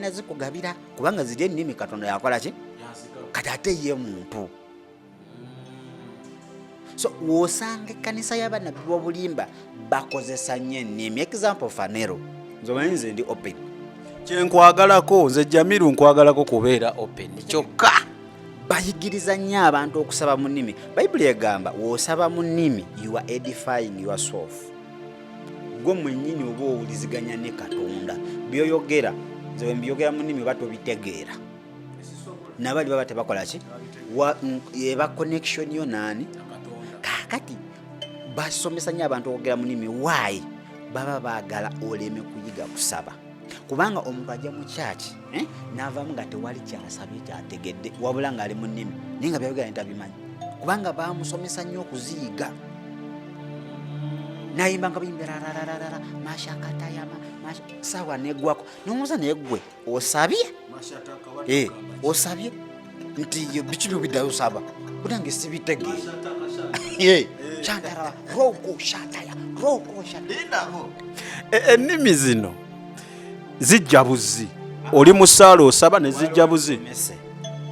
Agenda zikugabira kubanga ziri ennimi Katonda yakola ki? Kati ate ye muntu. So wosanga ekkanisa y'abanabbi b'obulimba bakozesa nnyo ennimi. Example, Fanero, nze omanyi nze ndi open. Kyenkwagalako nze Jamiru, nkwagalako kubeera open kyokka. Bayigiriza nnyo abantu okusaba mu nnimi. Bayibuli egamba w'osaba mu nnimi, you are edifying yourself. Gwe mwennyini oba owuliziganya ne Katonda. Byoyogera, nze bwe mbyogera mu nnimi oba tobitegeera, nabali baba tebakola ki? Eba connection yo naani? Kaakati basomesa nnyo abantu okwogera mu nnimi. Why? Baba baagala oleme kuyiga kusaba, kubanga omuntu ajja mu kyaki, eh, n'avaamu nga tewali kyasabye kyategedde, wabula ng'ali mu nnimi, naye nga byayogera ntabimanyi, kubanga bamusomesa nnyo okuziyiga. Nayimba nga buyimbi rarararara mashakatayama saawa negwako nomubuuza, naye gwe osabye? Eh, osabye nti yo biki byobiddayo osaba bunange sibitegeera. Eh, shantara roko shataya roko shataya. Ennimi zino zijja buzi, oli mu ssaala osaba ne zijja buzi? Mese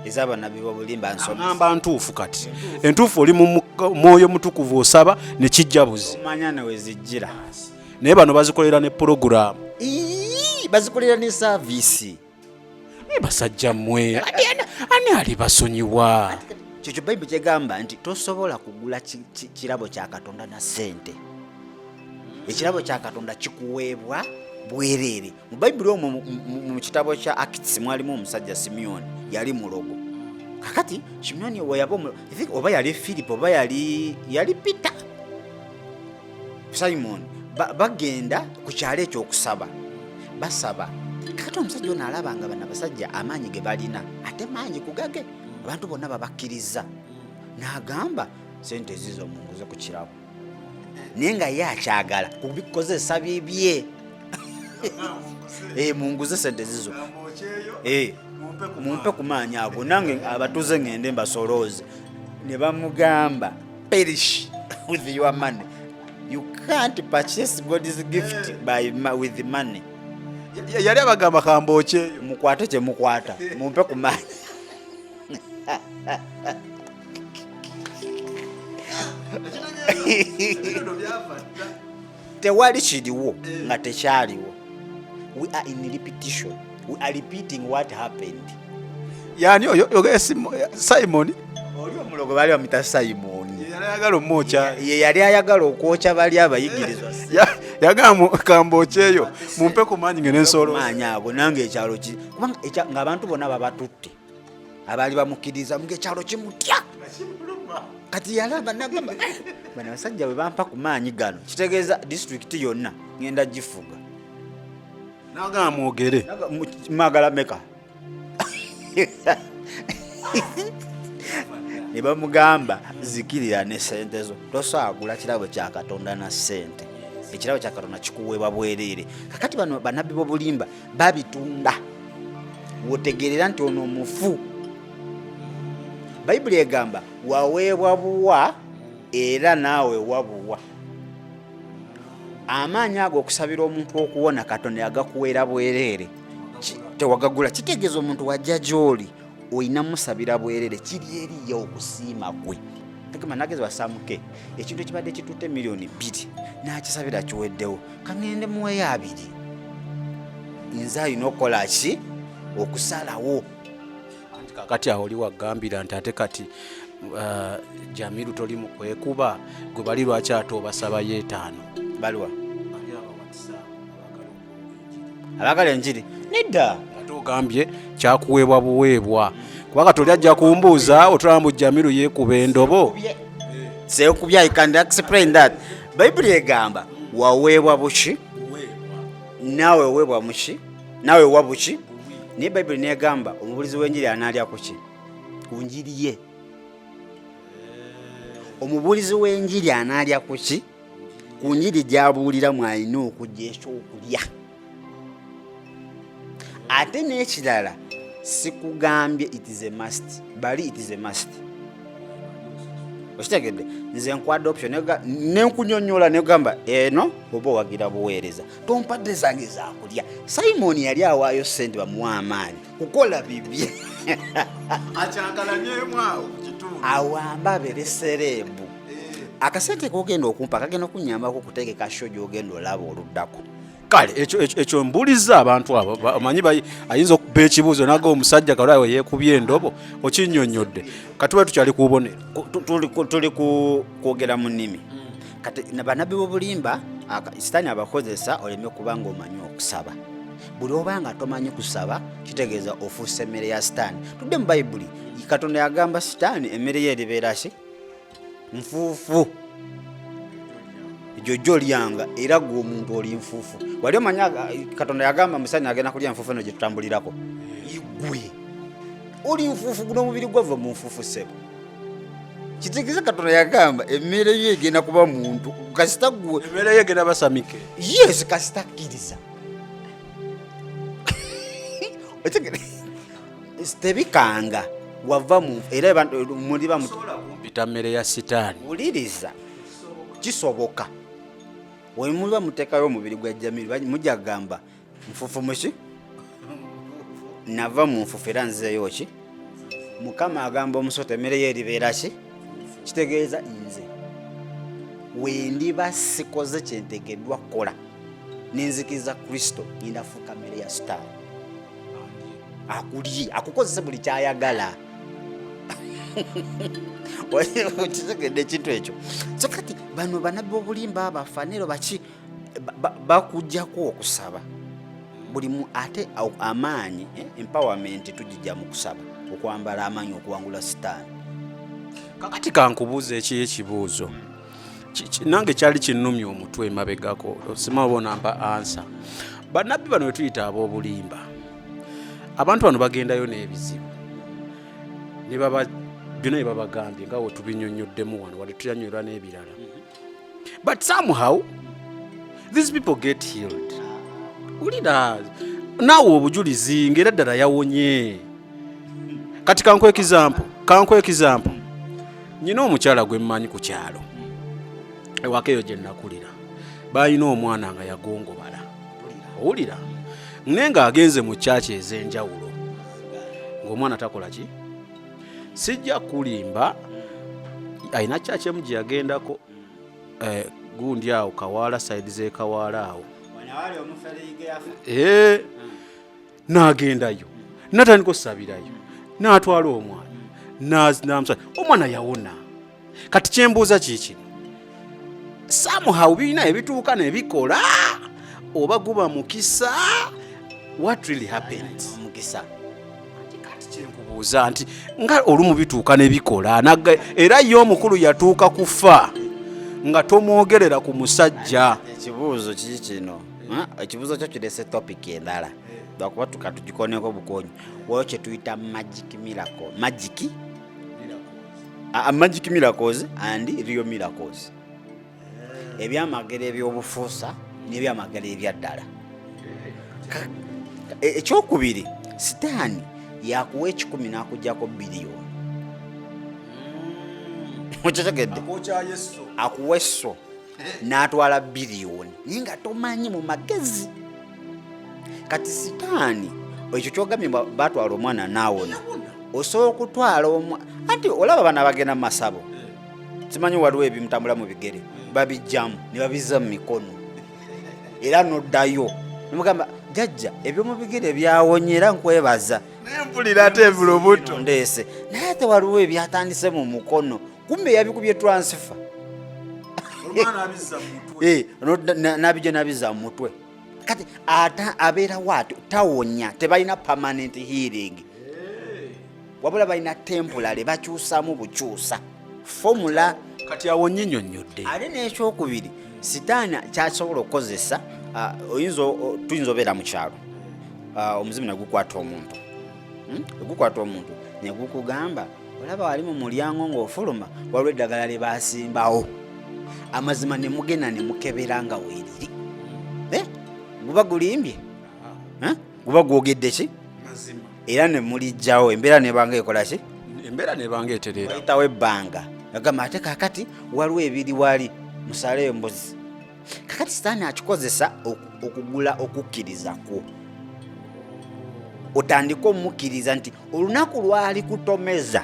ez'abannabbi b'obulimba nsomesa. Ŋŋamba ntuufu. Kati entuufu, oli mu mwoyo mutukuvu osaba ne kijja buzi? Omanya newe zijjira. Naye bano bazikolera ne puroguraamu. Ii, bazikolera ne service. Naye basajja mmwe, ani alibasonyiwa? Kyekyo Bayibuli kyegamba nti tosobola kugula kirabo kya Katonda na ssente. Ekirabo kya Katonda kikuweebwa bwereere. Mu Bayibuli omwo, mu kitabo kya Acts, mwalimu omusajja Simyoni, yali mulogo. Kakati Simyoni weyaba I think oba yali Philip oba yali Peter, Simon, bagenda ku kyalo ekyokusaba, basaba. Kakati omusajja ono alaba nga bano abasajja amaanyi ge balina ate mangi kugage, abantu bonna babakkiriza, n'agamba, "Sente zizo munguze ku kirabo." Naye nga ye akyagala kubikozesa bibye. Eh, munguze sente zizo. Eh, mumpe ku maanyi ago, nange abatuze ngende mbasolooze. Ne bamugamba, "Perish with your money. You can't purchase God's gift with money." Yali abagamba kambookyeyo. Mukwate kyemukwata, mumpe ku maanyi. Tewali kiriwo nga tekyaliwo. We are in repetition, we are repeating what happened. Yani oyo Simon? Oli omulogo baali bamuyita Simoni. Yali ayagala omwokya. Ye yali ayagala okwokya bali abayigirizwa. Yagamba, "Kambookyeyo, mumpe ku maanyi ngene ensolo." Maanyi ago nange ekyalo ki, kubanga ng'abantu bonna babatutte abaali bamukkiriza, nga ekyalo kimutya. Kati yalaba nagamba, "Eh, bano abasajja bwe bampa ku maanyi gano, kitegeeza disitulikiti yonna ngenda gifuga." Nagamba, "Mwogere." Mwagala meka? Ne bamugamba, "Zikirira ne sente zo, tosaagula kirabo kya Katonda na sente. Ekirabo kya Katonda kikuweebwa bwereere." Kakati bano banabbi b'obulimba babitunda. Wotegerera nti ono omufu. Bayibuli egamba waweebwa buwa era naawe wabuwa. Amaanyi ago okusabira omuntu okuwona, Katonda yagakuweera bwereere. Tewagagula. Kitegeeza omuntu wajja gy'oli, olina musabira bwereere, kiri eriyo okusiima kwe. Agamba nagezi wasamuke ekintu ekibadde kitutte 2 miliyoni n'akisabira kiweddewo, kaŋŋende muweyo 2. Nze alina okukola ki? Okusalawo. Anti kakati awo oli wagambira nti ate kati Jamiru toli mu kwekuba gwe bali, lwaki ate obasabayo 5? Baliwa? Abaagala enjiri? Nedda. Ate ogambye kyakuweebwa buweebwa, kubanga toli ajja kumbuuza otulaba mbu Jamiru yeekuba endobo. Seekubya. I can explain that. Bayibuli egamba waweebwa buki, naawe weebwa muki, naawe wa buki. Naye Bayibuli negamba omubulizi w'enjiri anaalya kuki? Ku njiri ye. Omubuulizi w'enjiri anaalya kuki? Ku njiri gy'abuuliramu alina okujja ekyokulya. Ate n'ekirala, sikugambye it is a must. Bali it is a must. Okitegedde? Nze nkwadde option nenkunyonyola negamba eno oba owagira buweereza, tompadde zange zakulya. Simon yali awaayo sente bamuwa amaanyi kukola bibye. Akyankalanyemu awo ku kitundu. Awamba abeere celeb. Akasente kogenda okumpa kagenda okunyambako okutegeka show gyogenda olaba oluddako. Kale ekyo mbuulizza abantu abo, omanyi ayinza okuba ekibuuzo naga omusajja kalwawe yeekubye endobo, okinnyonnyodde. Katuba tukyali ku bubonero. Tuli ku kwogera mu nnimi. Kati bannabbi b'obulimba, Sitaani abakozesa oleme kuba ng'omanyi okusaba. Buli oba nga tomanyi kusaba kitegeeza ofuuse emmere ya Sitaani. Tudde mu Bayibuli, Katonda yagamba Sitaani emmere ye eribeera ki? Nfuufu. Jojjo lyanga, era gwe omuntu oli nfuufu. Wali omanyi Katonda yagamba musani agenda kulya nfuufu eno gye tutambulirako? Igwe oli nfuufu, guno omubiri gwava mu nfuufu ssebo. Kitegeeza Katonda yagamba emmere ye egenda kuba muntu kasita gwe emmere ye egenda basamike. Yes, kasita akkiriza. Otegere, tebikanga wava mu era abantu muli ba Sobola kumpita mmere ya Sitaani. Wuliriza, kisoboka. We muba muteekayo omubiri gwa Jamiru, mujja kugamba nfufu muki? Nava mu nfufu era nzeeyo ki? Mukama agamba omusota emmere ye eribeera ki? Kitegeeza nze wendiba sikoze kyentegeddwa kukola nenzikiriza Kristo, ngenda fuuka mmere ya Sitaani. Akulye, akukozese buli kyayagala. Okitegedde ekintu ekyo? So kati bano banabbi b'obulimba abafanero baki bakuggyako okusaba buli ate amaanyi, empowerment tugijja mu kusaba, okwambala amaanyi okuwangula Sitaani. Kakati kankubuuza ekibuuzo. Nange kyali kinnumya omutwe emabegako, osima oba onampa answer. Bannabbi bano wetuyita ab'obulimba, abantu bano bagendayo n'ebizibu ne baba byonna bye babagambye nga we tubinyonnyoddemu wano, wadde tuyanywerwa n'ebirala, but somehow these people get healed. Wulira naawe obujulizi ng'era ddala yawonye. Kati kankuwe example, kankuwe example. Nyina omukyala gwe mmanyi ku kyalo ewaka eyo gye nakulira, balina omwana nga yagongobala. Owulira, naye ng'agenze mu kyaki ez'enjawulo ng'omwana takola ki. Sijja kulimba, alina kyaki emu gye yagendako, gundi awo Kawaala, side z'e Kawaala awo. N'agendayo natandika osabirayo, n'atwala omwana, n'amusa, omwana yawona. Kati kyembuuza kiikino, somehow birina ebituuka nebikola oba guba mukisa? What really happened? Omukisa. Kati kyenkubuuza nti nga olumu bituuka nebikola, era ye omukulu yatuuka kufa nga tomwogerera ku musajja. Ekibuuzo kiki kino? Ekibuuzo kyo kirese topic endala, lwakuba tukatugikoneko bukonyi. Waliwo kyetuyita magic miracle, magic, magic miracles and real miracles, ebyamagero ebyobufuusa n'ebyamagero ebyaddala. Ekyokubiri, Sitaani yakuwa 100 n'akuggyako biliyoni. Okitegedde? Akuwa esso n'atwala biliyoni, naye nga tomanyi mu magezi. Kati Sitaani ekyo kyogambye batwala omwana n'awona, osobola okutwala anti olaba bana bagenda mu masabo, simanyi waliwo ebimutambula mu bigere, babijjamu ne babizza mu mikono, era noddayo nemugamba, jjajja, ebyomu bigere byawonye era nkwebaza. Naye mpulira ate ebulubuto. Ndeese, naye ate waliwo ebyatandise mu mukono, kumbe yabikubye transfer. Nabijja nabizza mu mutwe. Kati ata abeerawo atyo, tawonya. Tebalina permanent healing, wabula balina temporary, bakyusamu bukyusa formula. Kati awo nyinyonnyodde. Ate n'ekyokubiri, Sitaani kyasobola okukozesa, tuyinza obeera mu kyalo, omuzimu ne gukwata omuntu. Gukwata omuntu ne gukugamba, olaba wali mu mulyango ng'ofuluma waliwo eddagala lye basimbawo. Amazima ne mugenda ne mukebera nga weeriri. Guba gulimbye? Guba gwogedde ki? Era ne mulijjawo, embeera nebanga ekola ki? Embeera nebanga etereera. Wayitawo ebbanga. Agamba ate kakati waliwo ebiri wali musale embuzi. Kakati sitaani akikozesa okugula okukkiriza kwo, otandike omukkiriza nti olunaku lwali kutomeza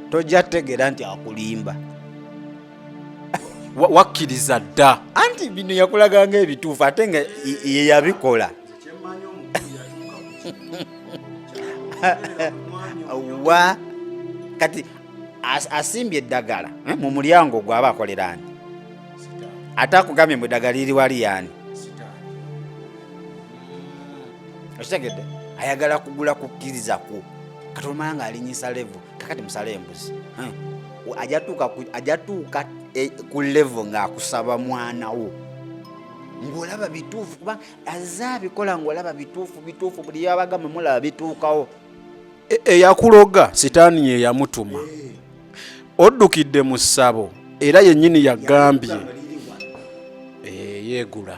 tojja tegeera nti akulimba. Wakkiriza dda. Anti bino yakulaganga ebituufu ate nga ye yabikola. Wa kati asimbye eddagala mu mulyango gwaba akolera ani? Ate akugambye mbu eddagala liri wali yaani? Okitegedde? Ayagala kugula kukkiriza kwo. Kati olumala nga alinyisa level, kakati musale embuzi. Ajatuuka ku level ng'akusaba mwana wo. Ng'olaba bituufu, kuba azze abikola ng'olaba bituufu, bituufu, buli yabagamba mulaba bituukawo. Eyakuloga sitaani ye yamutuma. Oddukidde mu ssabo era yennyini yagambye. Yeegula.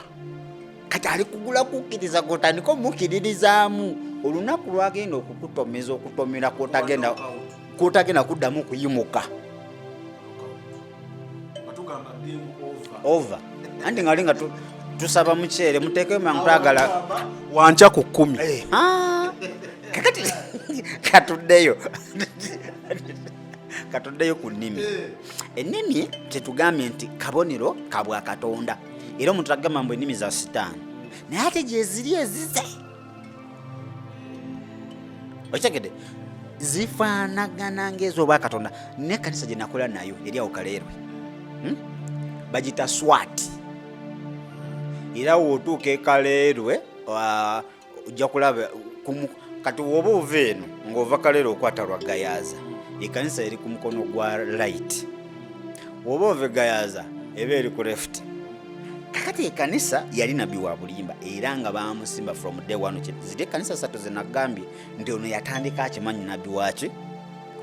Kati ali kugula kukkiriza gw'otandika omukkiririzaamu. Olunaku lwagenda okukutomeza okutomera kw'otagenda kuddamu kuyimuka. Over. Anti ngali nga tusaba muceere muteekemu mangu twagala wanja ku 10. Kakati katuddeyo ku nnimi. Ennimi kyetugambye nti kabonero ka bwa Katonda. Era omuntu agamba mbu ennimi za Sitaani, naye ate gye ziri ezize. Okitegedde? Zifaanagana ng'ez'obwa Katonda. N'ekkanisa gye nakola nayo eri awo Kaleerwe, bagiyita SWAT. Era w'otuuka e Kaleerwe, ojja kulaba kati w'oba ova eno ng'ova Kaleerwe okwata lwa Gayaza, ekkanisa eri ku mukono gwa right. W'oba ova e Gayaza eba eri ku left. Kakati ekkanisa yali nabbi wa bulimba era nga baamusimba from day one. Ziri ekkanisa 3 ze nagambye nti ono yatandika akimanyi nabbi waki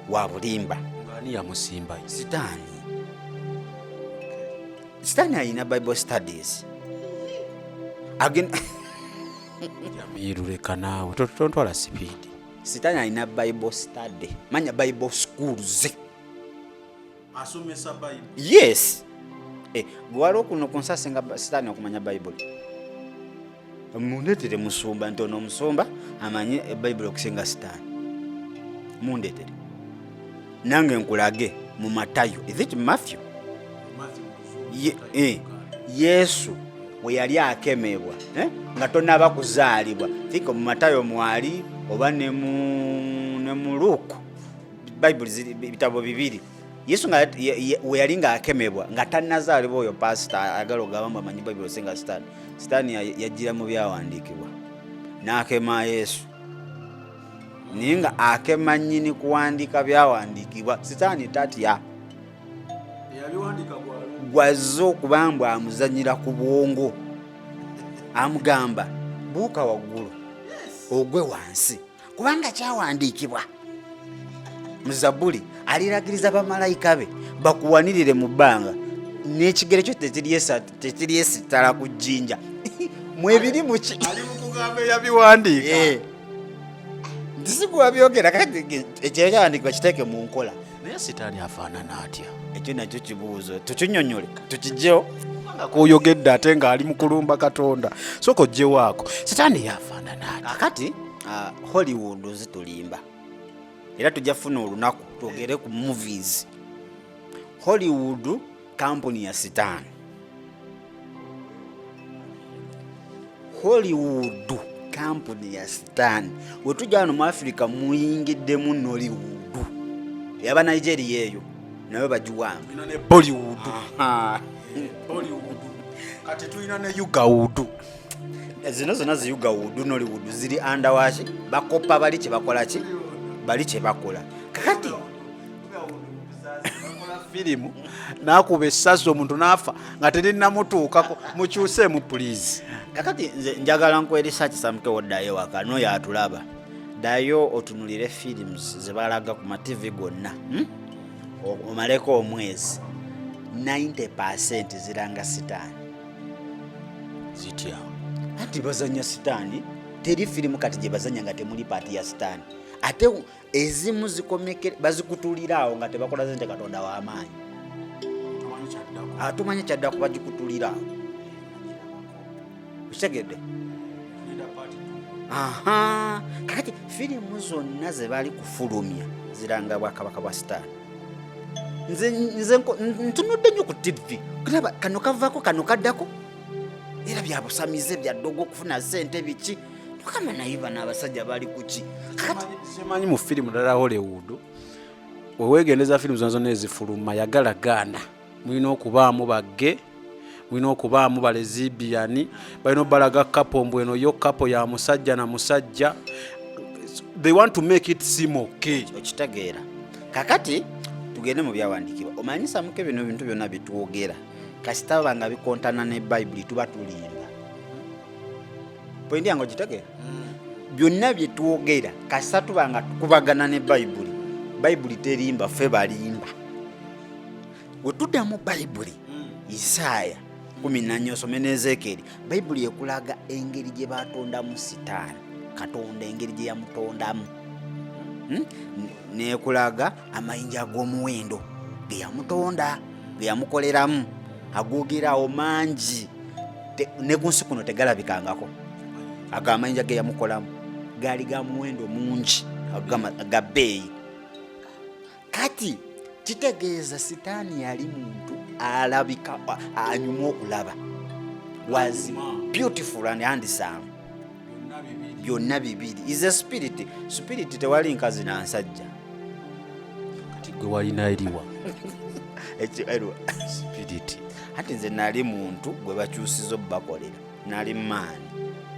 wa bulimba. Ani yamusimba? Sitaani. Sitaani alina Bible studies. Jamiru leka naawe, tontwala sipiidi. Sitaani alina Bible study, manya Bible schools. Asomesa Bible. Yes. Gwali kuno ku nsi asinga Sitaani okumanya Bible. Mundeetere musumba nti ono omusumba amanye Bible okusinga Sitaani. Mundeetere. Nange nkulage mu Matayo. Is it Matthew? Yesu we yali akemebwa, nga tonnaba kuzaalibwa. Think mu Matayo mwali oba ne mu Luke. Bible ziri bitabo bibiri. Yesu nga we yali ng'akemebwa nga tannazaalibwa oyo pastor ayagala okugamba mbu amanyi Bible osinga Sitaani. Sitaani yajjira mu byawandiikibwa n'akema Yesu, naye nga akema nnyini kuwandiika byawandiikibwa. Sitaani tatya, gwazze okuba mbu amuzannyira ku bwongo, amugamba buuka waggulu ogwe wansi, kubanga kyawandiikibwa mu Zabbuli, aliragiriza bamalayika be bakuwanirire mu bbanga, n'ekigere kyo tekiryesittala ku jjinja. Mwebiri muki? Ali mu kugamba eyabiwandiika. Nti si gwe wabyogera, kati ekyo kyawandiikibwa kiteeke mu nkola. Naye Sitaani afaanana atya? Ekyo nakyo kibuuzo, tukinnyonnyole, tukiggyewo. Kubanga k'oyogedde ate ng'ali mu kulumba Katonda, sooka oggyewaako. Sitaani yafaanana atya? Kakati, Hollywood zitulimba, era tujja kufuna olunaku twogere ku movies. Hollywood kampuni ya Sitaani. Hollywood kampuni ya Sitaani. We tujja wano mu Africa muyingiddemu Nollywood eyaba Nigeria, eyo nayo bagiwamba. Tulina ne Bollywood. Bollywood. Kati tulina ne Ugawood. Zino zonna zi Ugawood, Nollywood ziri under waki? Bakopa bali kye bakola ki? Bali kye bakola. Kakati firimu n'akuba essasi omuntu n'afa nga terinnamutuukako, mukyuseemu please. Kakati nze njagala nkuwe research Samke, woddayo ewaka n'oyo atulaba, ddayo otunulire films ze balaga ku ma TV gonna, Omaleko omwezi, 90% ziranga Sitaani. Zitya? Anti bazanya Sitaani. Teri firimu kati gye bazanya nga temuli part ya Sitaani. Ate ezimu zikomeke bazikutulira awo nga tebakola sente. Katonda w'amaanyi. Atumanyi kyadda kuba gikutulira awo, okitegedde? Aha, kakati firimu zonna ze bali kufulumya ziranga bwakabaka bwa Sitaani. Nze ntunudde nnyo ku TV, kulaba kano kavaako, kano kaddako, era byabusamize, byaddogo, okufuna sente, biki. Mukama, naye bano abasajja bali kuki kakati? Simanyi mu firimu ddala Hollywood, wewegendeza firimu zona zonna ezifuluma, yagala gaana mulina okubaamu ba gay, mulina okubaamu ba lesbian, balina obalaga couple mbw eno yo couple ya musajja na musajja. They want to make it seem okay. Okitegeera? Kakati tugende mu byawandiikibwa. Omanyisamuko bino ebintu byonna byetwogera, kasita baba nga bikontana ne Bayibuli, tuba tulimba. Point yange ogitegeera? Byonna byetwogera, kasita tuba nga tukubagana ne Bayibuli. Bayibuli terimba, ffe balimba. Bwe tudda mu Bayibuli, Isaaya 14, osome ne Ezeekeri, Bayibuli ekulaga engeri gye batondamu Sitaani, Katonda engeri gye yamutondamu. Nekulaga amayinja ag'omuwendo ge yamutonda, ge yamukoleramu, agoogerawo mangi. Ne ku nsi kuno tegalabikangako. Ago amayinja ge yamukolamu gaali ga muwendo mungi, ga bbeeyi. Kati kitegeeza Sitaani yali muntu alabika anyuma okulaba, was beautiful and handsome, byonna bibiri. Is a spirit. Spirit tewali nkazi na nsajja. Kati gwe walina eriwa? Erwa? Spirit. Anti nze nali muntu gwe bakyusiza obubakolera, nali maani,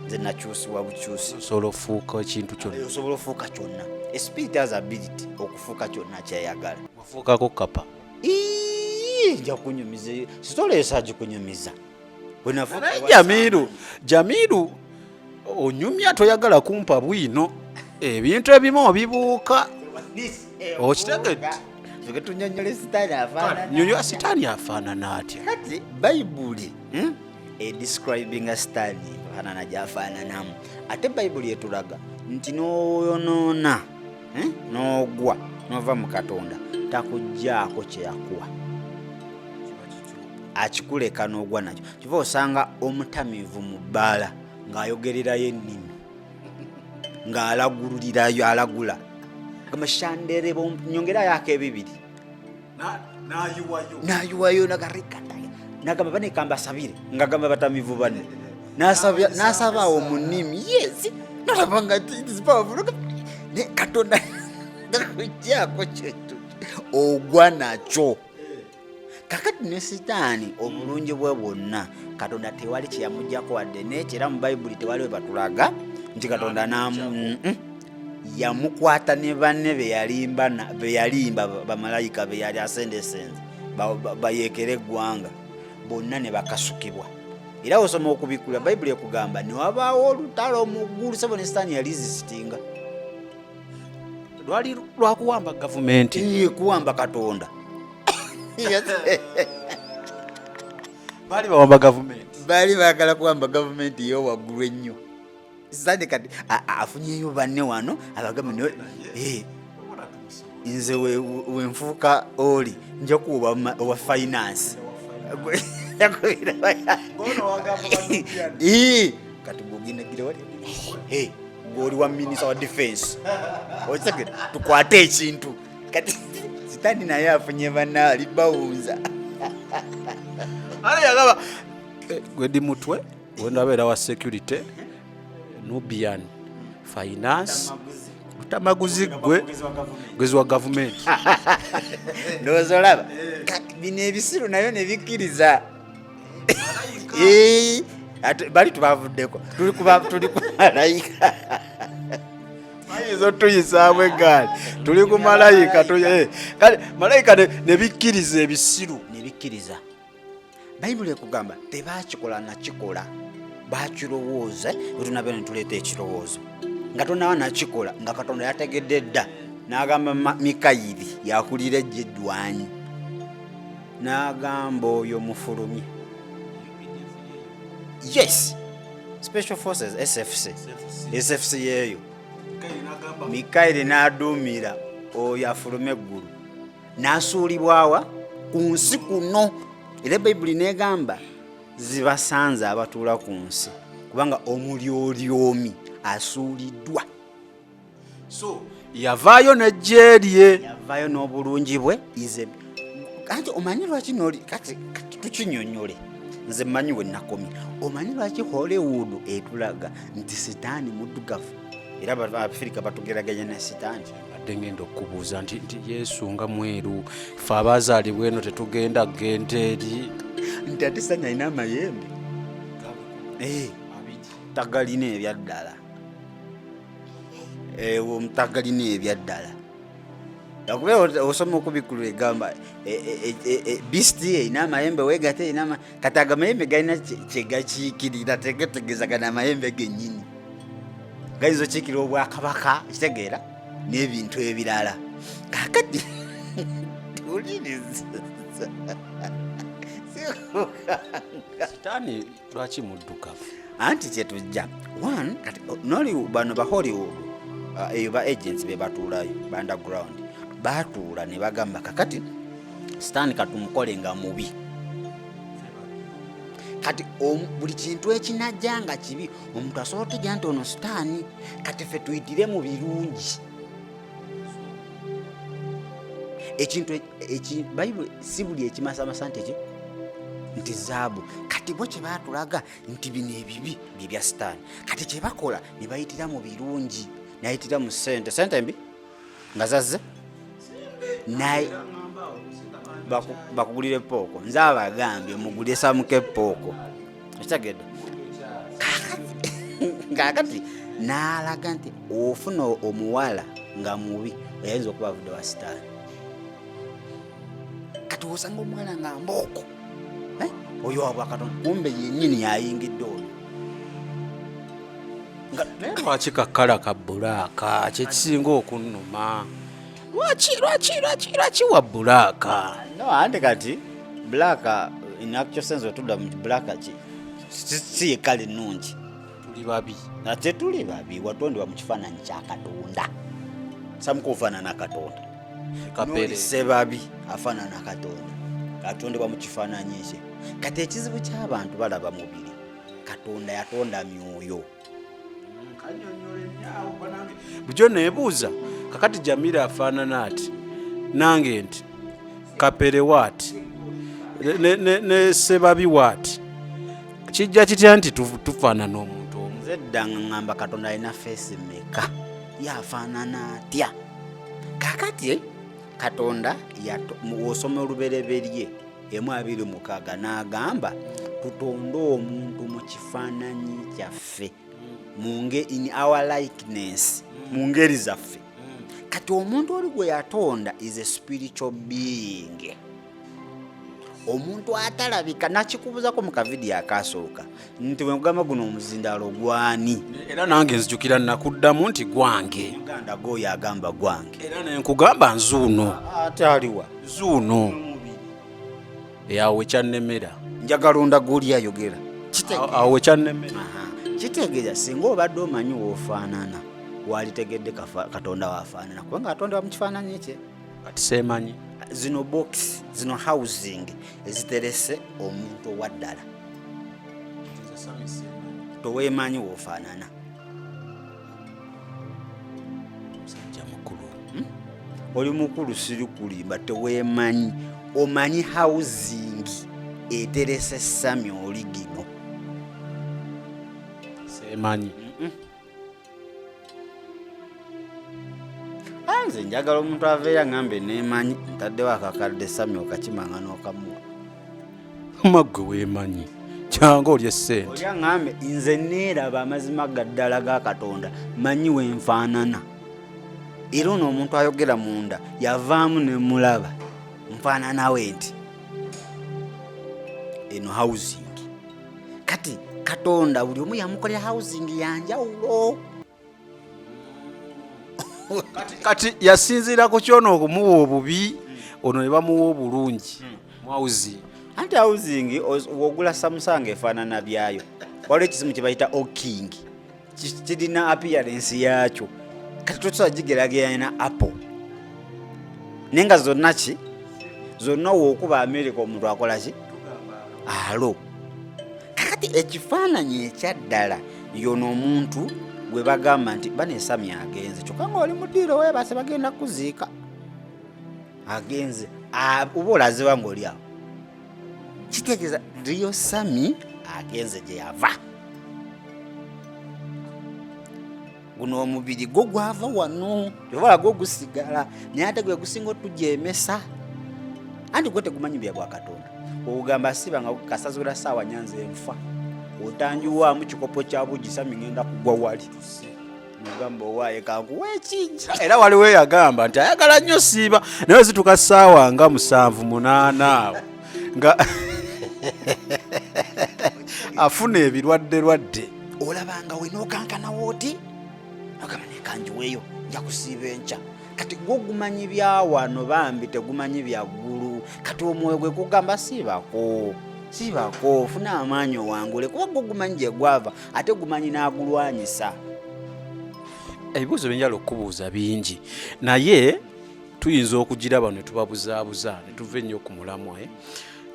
nze nakyusibwa bukyusi. Osobola ofuuka ekintu kyonna. Osobola ofuuka kyonna. A spirit has ability okufuuka kyonna kyeyagala. Wafuukako kapa? Ii, nja kunyumiza sitoleesa gikunyumiza. Bwe nafuuka Naye Jamiru, Jamiru, onyumya, toyagala kumpa bwino, ebintu ebimu obibuuka. Okitegedde? Soke tunyonyole Sitaani afaanana. Nyonyola, Sitaani afaanana atya? Kati Bayibuli, edescribinga Sitaani faanana gyafaananamu. Ate Bayibuli etulaga nti n'oyonoona, n'ogwa n'ova mu Katonda, takugjaako kyeyakuwa, akikuleka n'ogwa nakyo. Kiva osanga omutamiivu mu bbaala ng'ayogererayo ennimi, ng'alagululirayo, alagula gamba shandere, nyongerayo ak'ebibiri. Nayiwayo. Nayiwayo nagarikata, nagamba bane mbasabire, ngagamba batamivu bane, nasaba awo mu nnimi. Yes, nalaba nga it is powerful. Ne Katonda takujjako kintu, ogwa nakyo. Kakati ne Sitaani, obulungi bwe bwonna, Katonda tewali kyeyamugjako wadde nekyo. Era mu Bayibuli tewali we batulaga nti Katonda namu yamukwata ne banne beyalimba beyalimba, bamalayika beyali asendesenze bayeekere eggwanga, bonna ne bakasukibwa. Era osoma Okubikula, Bayibuli ekugamba ne wabaawo olutalo mu ggulu, sebo, ne Sitaani yalizisitinga. Lwali lwakuwamba gavumenti? Ee, kuwamba Katonda. Baali bawamba gavumenti? Baali baagala kuwamba gavumenti eyowaggulu ennyo. Sitaani kati afunyeyo banne wano abagambe, "Eh, nze wenfuuka oli nja kuwa owa finance." Ii, kati gwogendagira wali, Eh, gwoli wa minisita wa defense, okitegere, tukwate ekintu. Kati Sitaani naye afunye banna ali bawunza. Ale yagamba, gwe di mutwe wendabeera wa security, Nubian finance, lutamaguzi, gwe gwezi wa gavumenti. Ndowooza olaba kati bino ebisiru nayo ne bikkiriza. Eh, ate bali tubavuddeko, tuli ku malayika. Bayinza otuyisaamu egaali, tuli ku malayika. Kale malayika ne bikkiriza ebisiru. Ne bikkiriza. Bayibuli ekugamba tebakikola nakikola, bakirowooza. Bwetunabeera netuleeta ekirowoozo nga tonaba nakikola, nga Katonda yategedde dda, n'agamba Mikayiri yakulira ejja eddwanyi, n'agamba oyo mufulumye. Yes, Special Forces, SFC, SFC yeeyo. Mikayiri n'aduumira oyo afulume eggulu, n'asuulibwawa ku nsi kuno. Era Bayibuli negamba zibasanze abatuula ku nsi, kubanga omulyolyomi asuuliddwa. So yavaayo n'eggye lye. Yavaayo n'obulungi bwe. Ize anti omanyi lwaki noli kati tukinyonyole, nze mmanyi we nakomye. Omanyi lwaki Hollywood etulaga nti Sitaani muddugavu, era Abafirika batugeraganya ne Sitaani? Badde ngenda okukubuuza nti Yesu nga mweru, fe abazaalibwa eno tetugenda genda eri. Nti ate Sitaani alina amayembe. Tagalina ebyaddala, tagalina ebyaddala. Akubeera osoma okubikkulwa egamba beast erina amayembe wegate erina. Kati ago amayembe galina kyegakiikirira, tegategeeza gano amayembe gennyini, gayinza okiikirira obwakabaka, kitegeera, n'ebintu ebirala. Kakati tuwuliriza. Sitaani lwaki muddugavu? Anti kyetujja one, kati noli bano ba Hollywood, eyo ba agents be batuulayo ba underground, batuula ne bagamba, kakati Sitaani katumukole nga mubi. Kati buli kintu ekinajja nga kibi, omuntu asobola otegera nti ono Sitaani. Kati ffe tuyitire mu birungi. Ekintu Bayibuli si buli ekimasamasa nti eki nti zaabu. Kati bo kye batulaga nti bino ebibi byebya Sitaani. Kati kyebakola ne bayitira mu birungi, nayitira mu sente. Sente mbi nga zazze naye bakugulira epooko. Nze abagambye mugulye samuka epooko, ekitegedde. Kakati n'alaga nti ofuna omuwala nga mubi, oyinza okuba avudde wa Sitaani. Kati osanga omuwala nga mbooko, eh? Oyo wabwa Katonda, kumbe yennyini yayingidde oyo. Naye lwaki kakala ka black kyekisinga okunnuma? Lwaki, lwaki, lwaki, lwaki wa black? No, ante kati black in actual sense, otudda mu black si ye kale ennungi. Tuli babi. Ate tuli babi, watondebwa mu kifaananyi kya Katonda. Samuka ofaanana Katonda. Kapere. Sebabi afaanana Katonda, atondebwa mu kifaananyi kye. Kati ekizibu ky'abantu balaba mubiri, Katonda yatonda myoyo. Bulijjo neebuuza, kakati Jamira afaanana ati, nange nti Kapere waati, ne Sebabi waati, kijja kitya nti tufaanana omuntu omu? Nze dda nga ŋŋamba Katonda alina face meka, yafaanana atya? Kakati Katonda w'osoma Olubereberye 1:26 n'agamba tutonde omuntu mu kifaananyi kyaffe, in our likeness, mu ngeri zaffe. Kati omuntu oli gwe yatonda is a spiritual being, omuntu atalabika. Nakikubuzako mu kavidiyo akasooka nti bwekugamba guno omuzindaalo gwani? Era nange nzijukira nakuddamu nti gwange. Muganda gwoyo agamba gwange. Era nenkugamba nzuuno. Ate aliwa? Zuuno awo wekyannemera. Njagala ondaga oli ayogera. Awo wekyannemera. Kitegeeza singa obadde omanyi woofaanana, walitegedde Katonda wafaanana, kubanga atondebwa mu kifaananyi kye. Kati seemanyi. Zino box, zino housing eziterese omuntu owaddala, toweemanyi woofaanana. Musajja mukulu. Oli mukulu, siri kulimba, teweemanyi. Omanyi housing eterese Sami oli gino? Seemanyi. Nze njagala omuntu aveeyo aŋambe neemanyi, ntaddewo akakadde, Sami okakimanga n'okamuwa. Maggwe weemanyi, kyanga olya essente. Oli aŋambe nze neeraba amazima ga ddala ga Katonda, manyi wenfaanana. Era ono omuntu ayogera munda yavaamu nemulaba nfaananawe nti eno housing. Kati Katonda buli omu yamukolera housing yanjawulo. Kati yasinziira ku kyono okumuwa obubi, ono ne bamuwa obulungi mu housing. Anti housing wogula Samsung efaanana byayo. Waliwo ekisimu kye bayita Oking, kirina appearance yakyo. Kati tosobola gigeraageranya na Apple, naye nga zonna ki zonna wookuba America omuntu akola ki? Alo kakati ekifaananyi ekyaddala yono omuntu gwe bagamba nti banesami agenze, kyokka nga oli mu ddiiro weebase bagenda kuziika agenze, oba olaziba ng'oli awo, kitegeeza real Sami agenze gye yava. Guno omubiri gwo gwava wano, oba gwo gusigala, naye ate gwe gusinga otujemesa, anti gwe tegumanyi bya bwa Katonda. Ogamba siba nga kasazula saawa nyanza enfa, otanjiwaamu kikopo kya bugi, Sami ngenda kugwa wali, mugamba owaaye kankuwa ekijja. Era waliwo eyagamba nti ayagala nnyo siiba, naye zituka ssaawa nga 7 8 awo nga afuna ebirwadde lwadde. Olabanga we n'okankanawo oti ogamba nekanjiweeyo nja kusiiba enkya. Kati gwo gumanyi byawano bambi, tegumanyi byaggulu. Kati omwoyo gwe kugamba siibako, siibako, funa amaanyi owangule, kuba gwo gumanyi gye gwava, ate gumanyi n'agulwanyisa. Ebibuuzo byenjala okukubuuza bingi, naye tuyinza okugiraba ne tubabuzaabuza ne tuva ennyo ku mulamwa.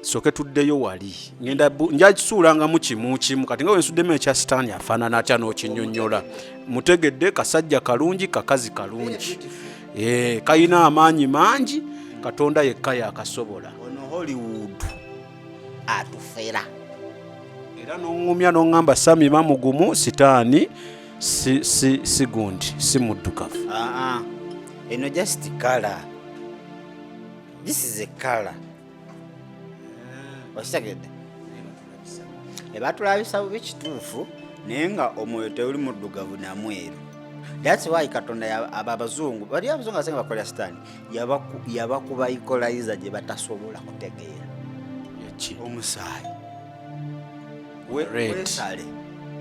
Soke tuddeyo wali, ngenda nja kisuulangamu kimu kimu. Kati nga wensuddemu ekya sitaani afaanana atya n'okinnyonnyola, mutegedde kasajja kalungi, kakazi kalungi, kalina amaanyi mangi, Katonda yekka yakasobola. Ono Hollywood atufera. Era n'oŋŋumya n'oŋŋamba Sami bamugumu, sitaani si, si, si gundi, si muddugavu. Aa, eno just color, this is a color, okitegedde? Ebatulabisa bubi, kituufu, naye nga omwoyo tewuli muddugavu namweru. That's why Katonda abo abazungu, bali abazungu abasinga bakolera sitaani, yabakuba equalizer gye batasobola kutegeera. Eki? Omusaayi. Red. Weesale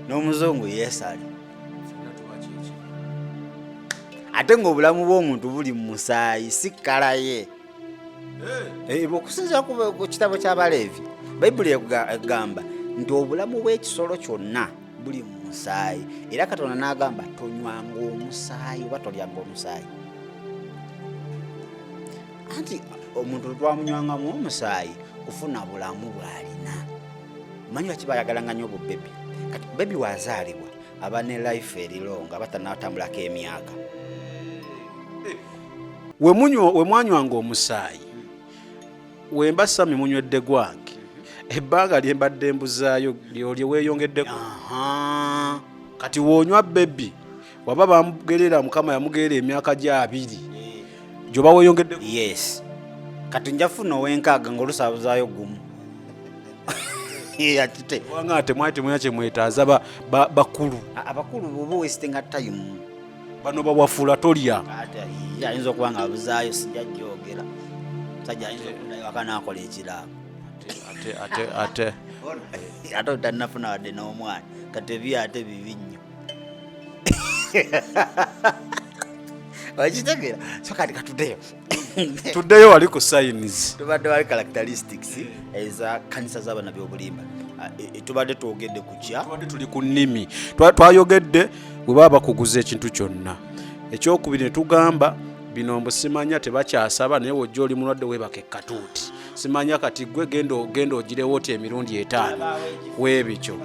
n'omuzungu yeesale, ate ng'obulamu bw'omuntu buli mu musaayi, si color ye. Okusinziira ku kitabo ky'Abaleevi, Bayibuli egamba nti obulamu bw'ekisolo kyonna buli mu musaayi, era Katonda n'agamba tonywanga omusaayi oba tolyanga omusaayi. Anti omuntu twamunywangamu omusaayi kufuna bulamu bw'alina. Manyi lwaki bayagalanga nnyo obubebi? Kati baby wazaalibwa aba ne life eri long, aba tanatambulako emyaka. We mwanywanga omusaayi, wemba Sami munywedde gwange, ebbanga lye mbadde mbuzaayo lyolye weeyongeddeko. Kati woonywa baby, waba bamugerera, Mukama yamugerera emyaka gya 20, gyoba weeyongeddeko. Yes, kati nja funa ow'enkaaga ng'olusabuzaayo gumu akite. Kubanga temwali temulina kyemwetaaza bakulu. Abakulu buba wastinga time. Bano bawafuula tolya. Ate ye ayinza okuba nga abuzaayo, sijja jyogera, musajja ayinza okuddayo waka n'akola ekiraamo. Ate ate ate Ate otannafuna wadde n'omwana, kati ebyo ate bibi nnyo, okitegeera? So kati katuddeyo. Tuddeyo wali ku signs. Tubadde wali characteristics eza kanisa z'abannabbi obulimba. Tubadde twogedde ku kya Tubadde tuli ku nnimi. Twayogedde bwe baba bakuguza ekintu kyonna. Ekyokubiri ne tugamba bino mbu simanya tebakyasaba, naye wojja oli mulwadde weebaka ekkatuuti, simanya kati gwe genda ogirewo oti emirundi 5 weebityo.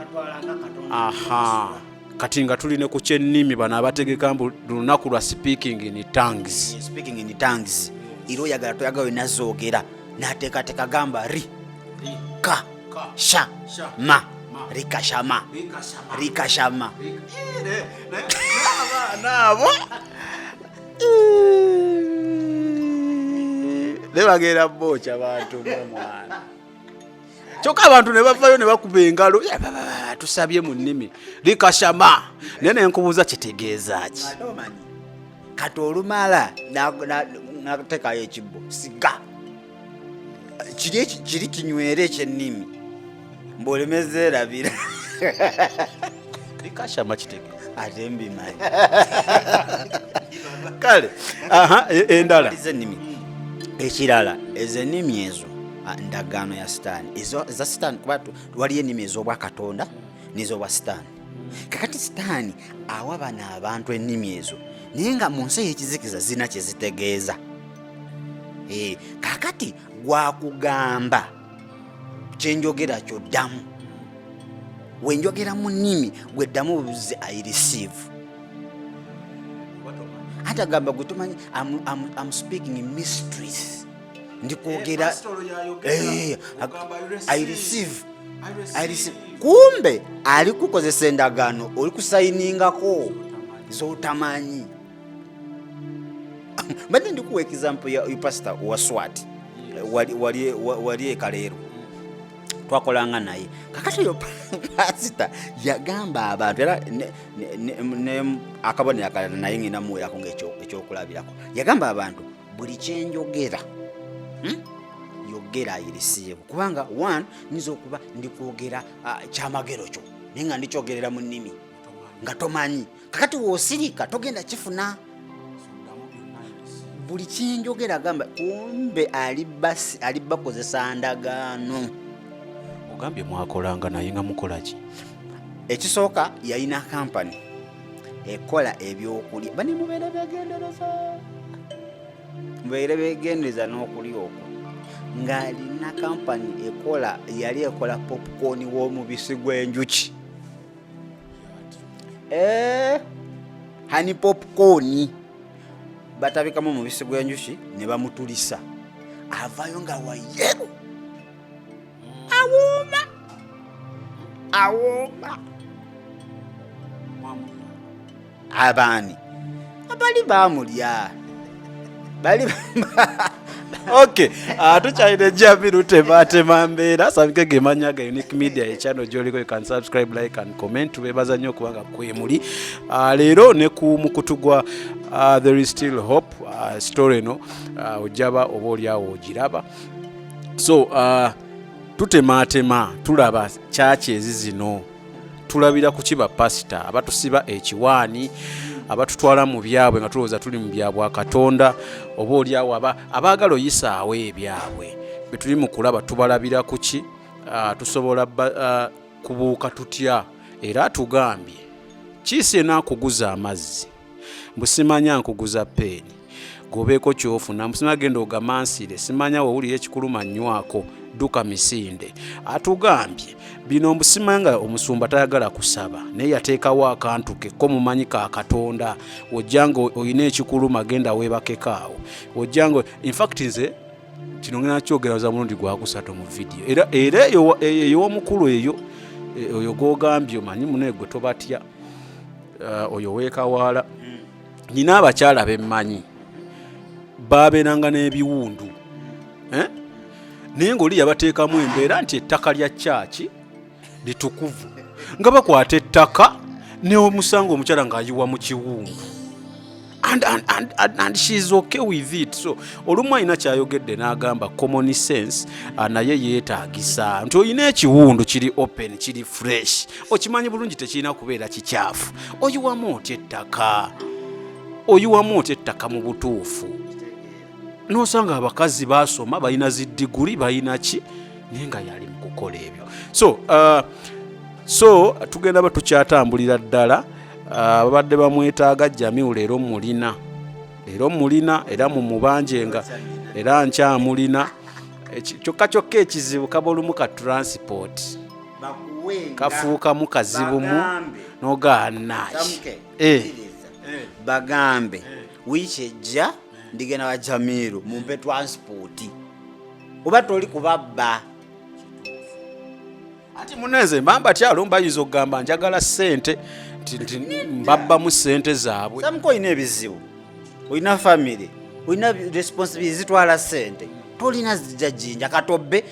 Aha, kati nga tuli ne ku kyennimi, bano abategeka mbu lunaku lwa speaking in tongues. Speaking in tongues, era oyagala toyagala olina zoogera, n'ateekateeka gamba ri ka sha ma rikashama rikashama. Abaana abo ne bagenda bookya bantu omwana, kyokka abantu ne bavayo ne bakuba engalo, "Ya, ba, ba, ba, tusabye mu nnimi rikashama." Naye nenkubuuza, kitegeeza ki? Ate omanyi kati olumala nateekayo ekibbo siga kiri kiri kinywere ekyennimi mbwolemeza erabira. Rikashama kitegeeza? Ate mbimanyi. Kale, aha, endala. Ezo ennimi ekirala, ezo ennimi ezo ndagaano ya sitaani, ezo eza sitaani, kuba waliyo ennimi ez'obwakatonda n'ez'obwa sitaani. Kakati sitaani awa bano abantu ennimi ezo, naye nga mu nsi ey'ekizikiza zirina kye zitegeeza. Kakati gwakugamba Kyenjogera kyoddamu. Wenjogera mu nnimi, gwe ddamu bubuzi, "I receive." Anti agamba gwe tomanyi, I'm speaking in mysteries, ndikwogera. I receive, I receive. Kumbe ali kukozesa endagaano, oli kusayiningako zotamanyi. Mbadde ndikuwa example ya pastor wa SWAT, wali ekaleero twakolanga naye. Kakati oyo pasita yagamba abantu era ne akabonero akalala naye ngenda muwerako ngaekyokulabirako. Yagamba abantu, buli kyenjogera, Yogera "I receive," kubanga one nyinza okuba ndikwogera kyamagero kyo, naye nga ndikyogerera mu nnimi nga tomanyi. Kakati woosirika togenda kifuna. Buli kyenjogera, gamba, kumbe ali bakozesa ndagaano. Ogambye mwakolanga naye nga mukola ki? Ekisooka, yalina kampani ekola ebyokulya. Bane, mubeere begendereza, mubeere begendereza n'okulya okwo. Ng'alina kampani ekola, yali ekola popcorn w'omubisi gw'enjuki. Honey popcorn batabikamu omubisi gw'enjuki ne bamutulisa, avayo nga wayeru, awooma awooma. Abaani abali bamulya bali. Ok, tukyalina ejjamiru tematema mbeera sabike gemanya ga Unique Media, echannel gyoliko. You can subscribe, like and comment. Tubebaza nnyo okubanga kwemuli. Leero ne ku mukutu gwa There Is Still Hope, story eno ojjaba oba oliawo ogiraba. So tutematema, tulaba kyaki ezi zino, tulabira ku kiba pasita abatusiba ekiwaani, abatutwala mu byabwe nga tulowooza tuli mu byabwa Katonda, oba oliawo abaagala oyisaawo ebyabwe bwe tuli mu kulaba. Tubalabira ku ki? Tusobola kubuuka tutya? Era atugambye kiisi enaakuguza amazzi, mbusimanya nkuguza peeni, gobeeko kyofuna, mbusimanya genda ogamansire, simanya wowulira ekikuluma nywako, dduka misinde. Atugambye bino, mbusimanya nga omusumba tayagala kusaba, naye yateekawo akantu ke ko mumanyi ka Katonda. Ojjanga olina ekikuluma, genda weebakeko awo. Ojjanga, infact nze kino ngenda kyogera za mulundi gwakusatu mu vidiyo. Era eyo ey'omukulu eyo, oyo gwogambye, omanyi mune gwe tobatya. Oyo weekawaala, nina abakyala bemmanyi babeeranga n'ebiwundu, eh? Naye ngaoli yabateekamu embeera nti ettaka lya kyaki litukuvu, nga bakwata ettaka neomusanga omukyala ng'ayiwa mu kiwundu, and she's okay with it. So olumu alina kyayogedde n'agamba common sense, naye yeetaagisa nti olina ekiwundu kiri open, kiri fresh, okimanyi bulungi tekirina kubeera kikyafu, oyiwamu otya ettaka? Oyiwamu otya ettaka mu butuufu? Nosanga abakazi basoma, balina zidiguli, balina ki, naye nga yali mu kukola ebyo. So tugenda ba tukyatambulira ddala. Babadde bamwetaaga Jamiu, leero mulina, leero mulina, era mumubanjenga, era nkyamulina. Kyokka kyokka ekizibu kaba olumu ka transport kafuukamu kazibumu nogaanaki. Bagambe wiiki ejja ndigenda wa Jamiru, mumpe transport, oba toli kubabba. Ati munenze mbamba tyalo mbayinza okugamba njagala ssente, nti mbabbamu ssente zaabwe. Samuka, olina ebizibu, olina family, olina responsibility zitwala ssente, tolina zijja jinja katobbe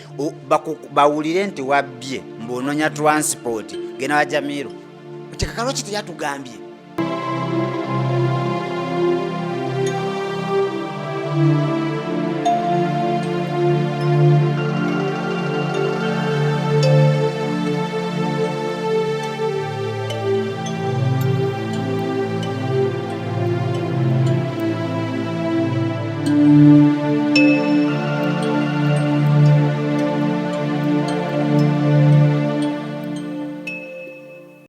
bawulire nti wabbye mbw'onoonya transport. Genda wa Jamiru kyekakalo kiti yatugambye.